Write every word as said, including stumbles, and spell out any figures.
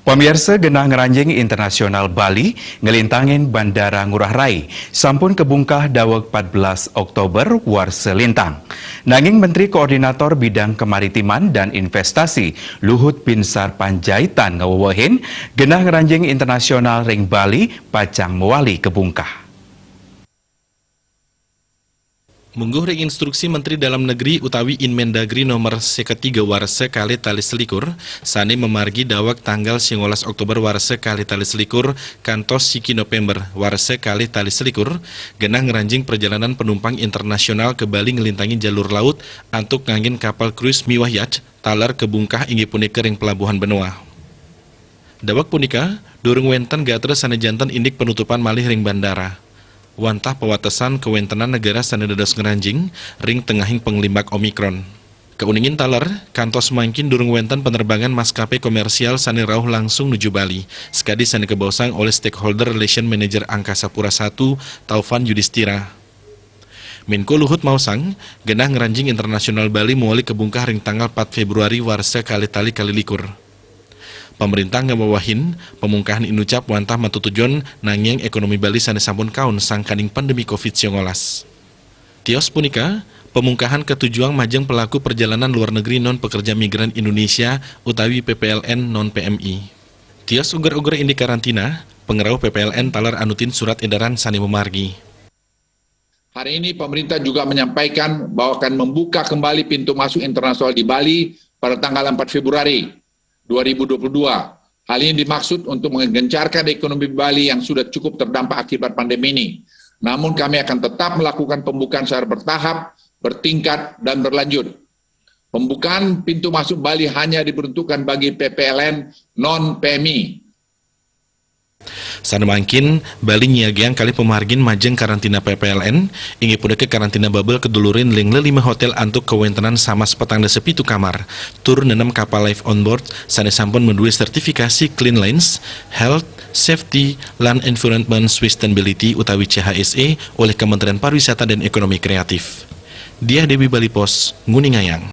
Pamiarsa, genah ngranjing internasional Bali ngelintangin Bandara Ngurah Rai sampun kebungkah daweg empat belas Oktober warsa lintang. Nanging Menteri Koordinator Bidang Kemaritiman dan Investasi Luhut Binsar Panjaitan ngawewehin, genah ngranjing internasional ring Bali pacang mawali kebungkah. Mungguh ring instruksi Menteri Dalam Negeri utawi Inmendagri nomor seket tiga warsa kalih tali selikur, sane mamargi daweg tanggal sangalas Oktober warsa kalih tali selikur kantos siki November warsa kalih tali selikur, genah ngranjing perjalanan penumpang internasional ke Bali ngelintangi jalur laut antuk nganggen kapal cruise miwah yacht taler kebungkah inggih punika ring Pelabuhan Benoa. Daweg punika, durung wenten gatra sane janten indik penutupan malih ring bandara. Wantah pawatesan kawentenan negara sane dados ngranjing ring tengahing panglimbak Omikron. Kauningin taler, kantos mangkin durung wenten penerbangan maskapai komersial sane rauh langsung nuju Bali, sakadi sane kabaosang olih Stakeholder Relation Manager Angkasa Pura satu, Taufan Yudistira. Menko Luhut maosang, genah ngranjing internasional Bali mawali kabungkah ring tanggal empat Februari warsa kalih tali kalih likur. Pamrintah ngawewehin, pamungkahan inucap wantah matutujon nangiang ekonomi Bali sane sampun kaon sangkaning pandemi covid sangalas. Tios punika, pamungkahan katujuang majeng pelaku perjalanan luar negeri non pekerja migran Indonesia utawi P P L N non P M I. Tios uger-uger indik karantina, pangrauh P P L N taler anutin surat edaran sane mamargi. Hari ini pemerintah juga menyampaikan bahwa akan membuka kembali pintu masuk internasional di Bali pada tanggal empat Februari dua ribu dua puluh dua. Hal ini dimaksud untuk menggencarkan ekonomi Bali yang sudah cukup terdampak akibat pandemi ini. Namun kami akan tetap melakukan pembukaan secara bertahap, bertingkat, dan berlanjut. Pembukaan pintu masuk Bali hanya diperuntukkan bagi P P L N non P M I. Sane mangkin, Bali nyiagiang kalih pamargin majeng karantina P P L N, inggih punika karantina bubble kadulurin ring lelima hotel antuk kawentenan samas petang dasa pitu kamar, tur nenem kapal life on board sane sampun madue sertifikasi Cleanliness, Health, Safety, lan Environment Sustainability utawi C H S E olih Kementerian Pariwisata dan Ekonomi Kreatif. Diah Dewi, Bali Post, nguningayang.